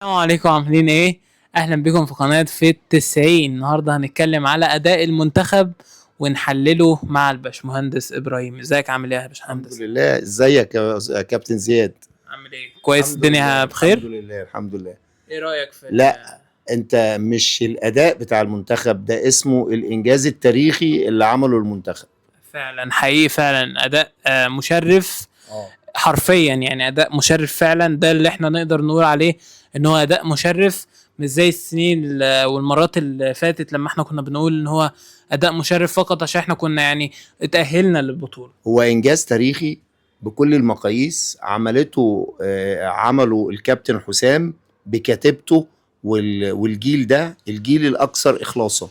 السلام عليكم، عاملين ايه؟ اهلا بكم في قناة في التسعين. النهاردة هنتكلم على اداء المنتخب ونحلله مع الباشمهندس ابراهيم. ازيك، عامل ايه يا الحمد باشمهندس؟ لله، ازيك يا كابتن زياد؟ عامل ايه؟ كويس. الحمد الدنيا لله. بخير. الحمد لله، الحمد لله. ايه رأيك في لا، انت مش الاداء بتاع المنتخب ده اسمه الانجاز التاريخي اللي عمله المنتخب. فعلا حقيقي، فعلا اداء مشرف. اه. حرفيا يعني اداء مشرف فعلا، ده اللي احنا نقدر نقول عليه ان هو اداء مشرف، مش زي السنين والمرات اللي فاتت لما احنا كنا بنقول ان هو اداء مشرف فقط عشان احنا كنا يعني اتأهلنا للبطولة. هو انجاز تاريخي بكل المقاييس عملته، عمله الكابتن حسام بكتيبته والجيل ده الجيل الاكثر اخلاصا.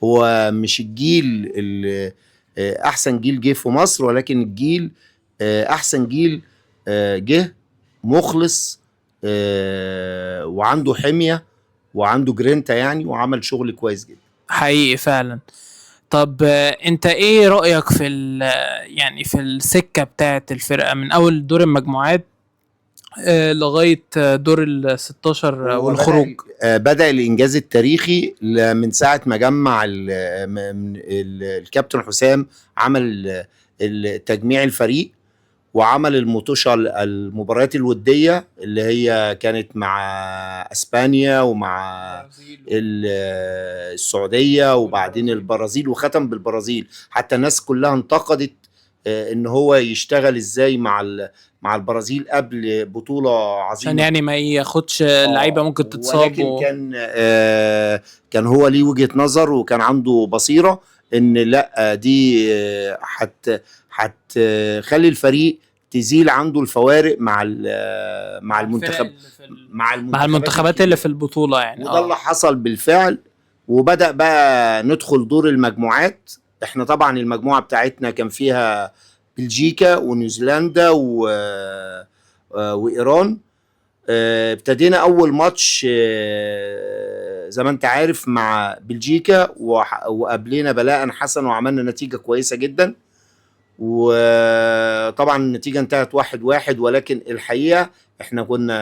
هو مش الجيل احسن جيل جه في مصر، ولكن الجيل احسن جيل جه مخلص، وعنده حمية وعنده جرينتا يعني، وعمل شغل كويس جدا. حقيقي فعلا. طب انت ايه رأيك في يعني في السكة بتاعت الفرقة من اول دور المجموعات لغاية دور ال 16 هو والخروج؟ بدأ الإنجاز التاريخي من ساعة ما جمع الكابتن حسام عمل تجميع الفريق، وعمل المطوشة المباريات الودية اللي هي كانت مع أسبانيا ومع السعودية وبعدين البرازيل، وختم بالبرازيل. حتى الناس كلها انتقدت ان هو يشتغل ازاي مع البرازيل قبل بطولة عشان عظيمة، يعني ما ياخدش لعيبة ممكن تتصاب. ولكن كان هو ليه وجهة نظر وكان عنده بصيرة ان لا، دي هتخلي الفريق تزيل عنده الفوارق مع المنتخب، مع مع المنتخبات المنتخبات اللي الكبيرة. في البطولة يعني. وده اللي حصل بالفعل، وبدأ بقى ندخل دور المجموعات. احنا طبعا المجموعة بتاعتنا كان فيها بلجيكا ونيوزيلندا وإيران. ابتدينا أول ماتش، زي ما انت عارف مع بلجيكا، وقابلنا بلاء حسن وعملنا نتيجة كويسة جدا، وطبعا النتيجة انتهت 1-1، ولكن الحقيقة احنا كنا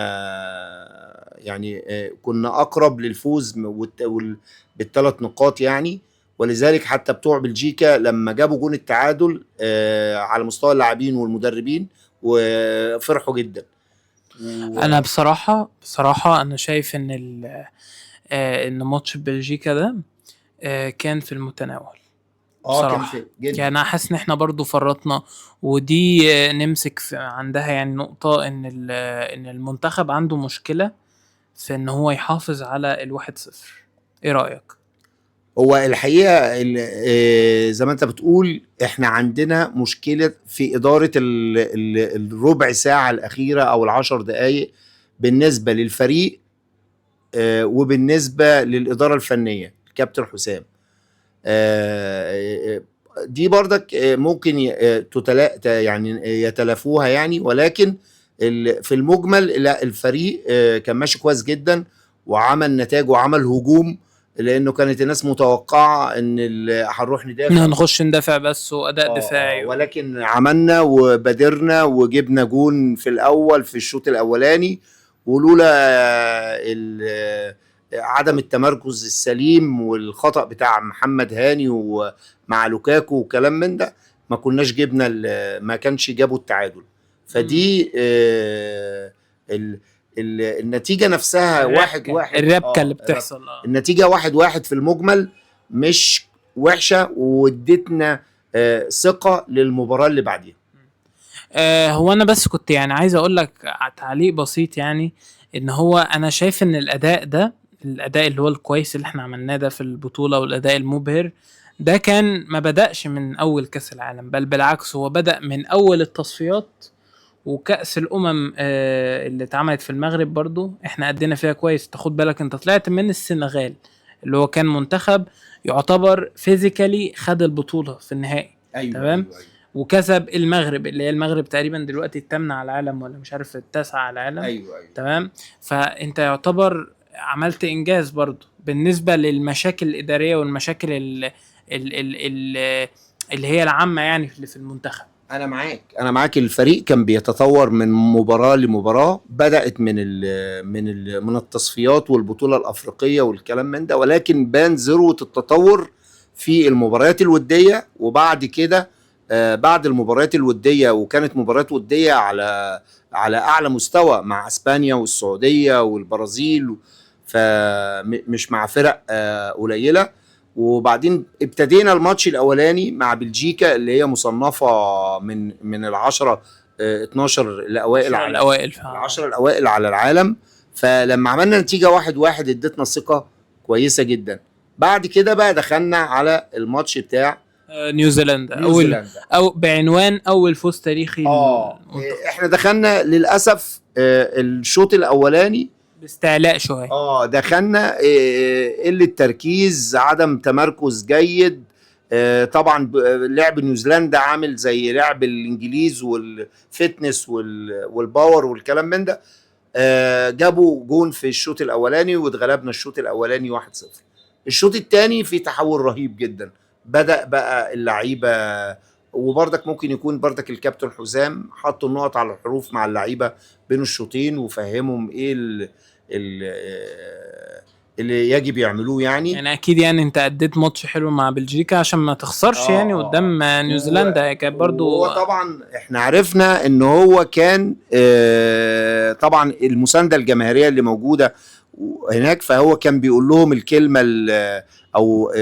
يعني كنا أقرب للفوز بالثلاث نقاط يعني. ولذلك حتى بتوع بلجيكا لما جابوا جون التعادل على مستوى اللاعبين والمدربين وفرحوا جدا. انا بصراحة انا شايف ان ان ماتش بلجيكا ده كان في المتناول. اه، كان بصراحة. في جدا. يعني انا حاسس ان احنا برضو فرطنا، ودي نمسك في عندها يعني نقطة ان ان المنتخب عنده مشكلة في ان هو يحافظ على 1-0. ايه رأيك؟ هو الحقيقة زي ما انت بتقول احنا عندنا مشكلة في إدارة الربع ساعة الأخيرة أو العشر دقايق بالنسبة للفريق، وبالنسبة للإدارة الفنية الكابتن حسام. دي برضك ممكن يعني يتلافوها يعني، ولكن في المجمل لا، الفريق كان ماشي كويس جدا وعمل نتائج وعمل هجوم، لانه كانت الناس متوقعه ان هنروح ان ندافع، هنخش ندافع بس واداء دفاعي. ولكن عملنا وبادرنا وجبنا جون في الاول في الشوط الاولاني، ولولا عدم التمركز السليم والخطأ بتاع محمد هاني ومع لوكاكو وكلام من ده ما كناش جبنا ما كانش جابوا التعادل. فدي النتيجة نفسها واحد الربكة واحد. الربكة اللي بتحصل. النتيجة 1-1 في المجمل مش وحشة، وادتنا ثقة للمباراة اللي بعديها. هو انا بس كنت يعني عايز اقول لك تعليق بسيط، يعني ان هو انا شايف ان الاداء ده، الاداء اللي هو الكويس اللي احنا عملناه ده في البطولة والاداء المبهر ده، كان ما بدأش من اول كأس العالم، بل بالعكس هو بدأ من اول التصفيات وكأس الامم اللي اتعملت في المغرب، برضو احنا أدينا فيها كويس. تاخد بالك انت طلعت من السنغال اللي هو كان منتخب يعتبر physically خد البطولة في النهائي. ايوه. تمام. ايوه. وكسب المغرب اللي هي المغرب تقريبا دلوقتي الثامنة على العالم ولا مش عارف التاسعة على العالم. ايوه. تمام. فانت يعتبر عملت انجاز برضو بالنسبة للمشاكل الإدارية والمشاكل ال ال ال ال اللي هي العامة يعني اللي في المنتخب. انا معاك، انا معاك. الفريق كان بيتطور من مباراة لمباراة، بدات من التصفيات والبطوله الافريقية والكلام من ده، ولكن بان ذروة التطور في المباريات الوديه. وبعد كده بعد المباريات الوديه، وكانت مباريات وديه على اعلى مستوى مع اسبانيا والسعودية والبرازيل، فمش مع فرق قليله. وبعدين ابتدينا الماتش الاولاني مع بلجيكا اللي هي مصنفه من العشرة 12 الاوائل على الاوائل العشرة الاوائل على العالم. فلما عملنا نتيجة 1-1 ادتنا ثقة كويسة جدا. بعد كده بقى دخلنا على الماتش بتاع نيوزيلندا، اول او بعنوان اول فوز تاريخي. احنا دخلنا للاسف الشوط الاولاني باستعلاء شوية. دخلنا قلة تركيز، عدم تمركز جيد. طبعا لعب نيوزيلندا عامل زي لعب الانجليز وال fitness وال power والكلام من ده. جابوا جون في الشوط الاولاني واتغلبنا الشوط الاولاني 1-0. الشوط الثاني في تحول رهيب جدا، بدأ بقى اللعيبة، وبرضك ممكن يكون برضك الكابتن حسام حط النقط على الحروف مع اللعيبة بين الشوطين وفهمهم ايه اللي يجب يعملوه. يعني اكيد يعني انت اديت ماتش حلو مع بلجيكا عشان ما تخسرش يعني قدام نيوزيلندا كانت برضو. هو طبعا احنا عرفنا ان هو كان طبعا المساندة الجماهيرية اللي موجودة هناك، فهو كان بيقول لهم الكلمة او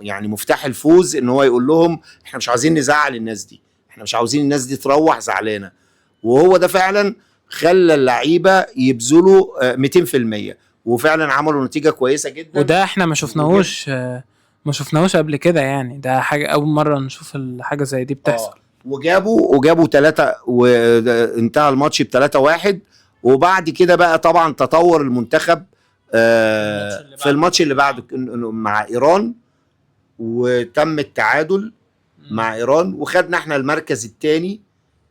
يعني مفتاح الفوز، ان هو يقول لهم احنا مش عاوزين نزعل الناس دي، احنا مش عاوزين الناس دي تروح زعلانة. وهو ده فعلا خلى اللعيبة يبذلوا 200%، وفعلا عملوا نتيجة كويسة جدا. وده احنا ما شفناهوش قبل كده يعني، ده حاجة اول مرة نشوف الحاجة زي دي بتحصل. وجابوا 3 وانتهى الماتش ب3-1. وبعد كده بقى طبعا تطور المنتخب في الماتش اللي بعده مع ايران، وتم التعادل مع ايران، وخدنا احنا المركز الثاني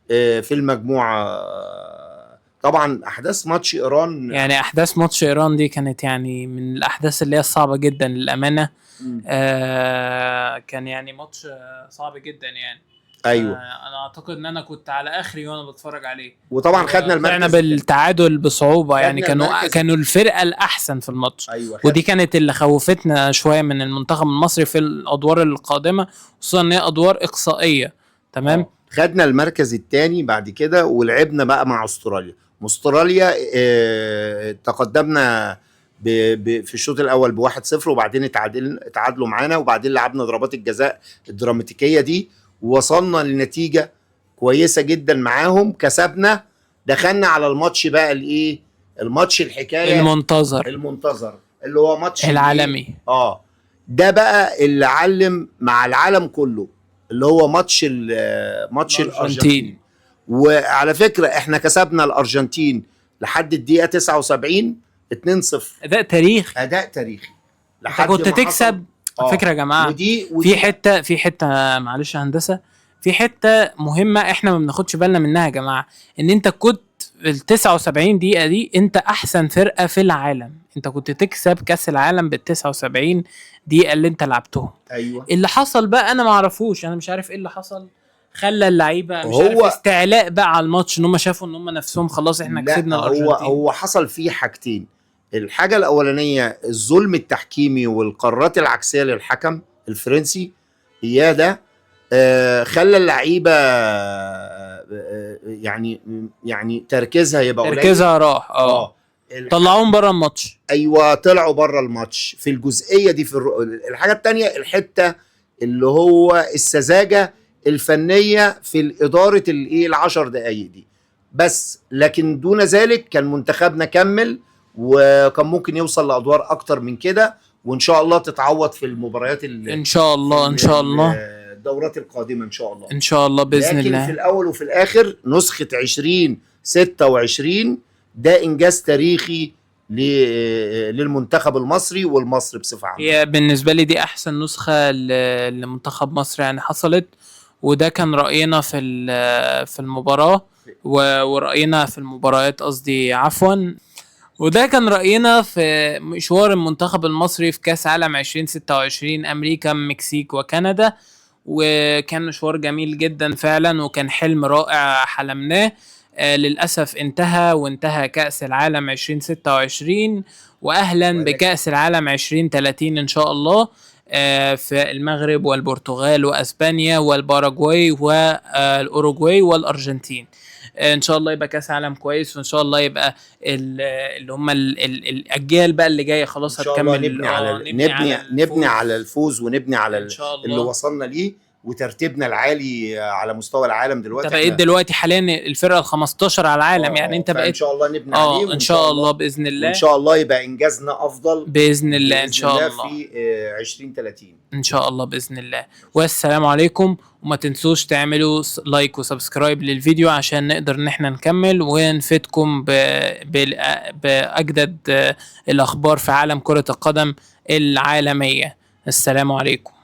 في المجموعة. طبعا احداث ماتش ايران، يعني احداث ماتش ايران دي كانت يعني من الاحداث اللي هي الصعبة جدا للامانة. كان يعني ماتش صعب جدا يعني. ايوه انا اعتقد ان انا كنت على اخري وانا بتفرج عليه. وطبعا خدنا المركز بالتعادل بصعوبة يعني، كانوا الفرقة الاحسن في الماتش. أيوة ودي كانت اللي خوفتنا شوية من المنتخب المصري في الادوار القادمة، خصوصا ان هي ادوار اقصائيه. تمام. خدنا المركز الثاني بعد كده، ولعبنا بقى مع استراليا. استراليا تقدمنا في الشوط الاول ب1-0، وبعدين اتعادلوا معانا، وبعدين لعبنا ضربات الجزاء الدراماتيكيه دي، ووصلنا لنتيجة كويسة جدا معاهم، كسبنا. دخلنا على الماتش بقى الايه، الماتش الحكاية المنتظر اللي هو ماتش العالمي. ده بقى اللي علم مع العالم كله، اللي هو ماتش الارجنتين. وعلى فكرة احنا كسبنا الارجنتين لحد الدقيقة 79 2-0. اداء تاريخي، اداء تاريخي. لحد كنت تكسب. فكرة يا جماعة، ودي في حتة معلش يا هندسة، في حتة مهمة احنا ما بناخدش بالنا منها يا جماعة، ان انت كنت ال 79 دقيقة دي انت احسن فرقه في العالم، انت كنت تكسب كاس العالم بال 79 دقيقة اللي انت لعبتهم. ايوه. اللي حصل بقى انا ما اعرفوش، انا مش عارف ايه اللي حصل، خلى اللعيبة مش عارف استعلاء بقى على الماتش، ان هم شافوا ان هم نفسهم خلاص احنا كسبنا الارجنتين. هو حصل فيه حاجتين. الحاجة الأولانية الظلم التحكيمي والقرارات العكسية للحكم الفرنسي، هي ده خلى اللعيبة يعني تركيزها يبقى قليل، تركيزها راح. طلعوهم بره الماتش. ايوه طلعوا بره الماتش في الجزئية دي. في الحاجة الثانية الحتة اللي هو السذاجة الفنية في إدارة الايه ال10 دقايق دي بس، لكن دون ذلك كان منتخبنا كمل، وكان ممكن يوصل لأدوار أكتر من كده، وإن شاء الله تتعوض في المباريات إن شاء الله، إن شاء الله الدورات القادمة إن شاء الله، إن شاء الله بإذن الله. لكن في الأول وفي الآخر نسخة 2026 ده إنجاز تاريخي للمنتخب المصري والمصري بصفة عامة. هي بالنسبة لي دي أحسن نسخة لمنتخب مصر يعني حصلت، وده كان رأينا في المباراة ورأينا في المباريات قصدي عفوا، وده كان رأينا في مشوار المنتخب المصري في كأس عالم 2026 أمريكا المكسيك وكندا. وكان مشوار جميل جدا فعلا، وكان حلم رائع حلمناه. للأسف انتهى، وانتهى كأس العالم 2026، وأهلا ولكن بكأس العالم 2030 إن شاء الله، في المغرب والبرتغال وأسبانيا والباراغواي والأوروغواي والأرجنتين. ان شاء الله يبقى كاس عالم كويس، وان شاء الله يبقى اللي هم الاجيال بقى اللي جاية خلاص ان شاء الله هتكمل. نبني على نبني نبني على نبني الفوز على الفوز، ونبني على ان شاء اللي الله. وصلنا ليه وترتيبنا العالي على مستوى العالم انت دلوقتي. بقيت احنا دلوقتي حاليا الفرقة ال 15 على العالم، يعني انت فان بقيت شاء الله نبني عليه، ان وان شاء شاء الله الله باذن وان الله، شاء الله يبقى انجازنا افضل باذن الله ان باذن شاء الله الله، في 2030. ان شاء الله باذن الله. والسلام عليكم، وما تنسوش تعملوا like و subscribe للفيديو عشان نقدر ان احنا نكمل ونفيدكم باجدد الاخبار في عالم كرة القدم العالمية. السلام عليكم.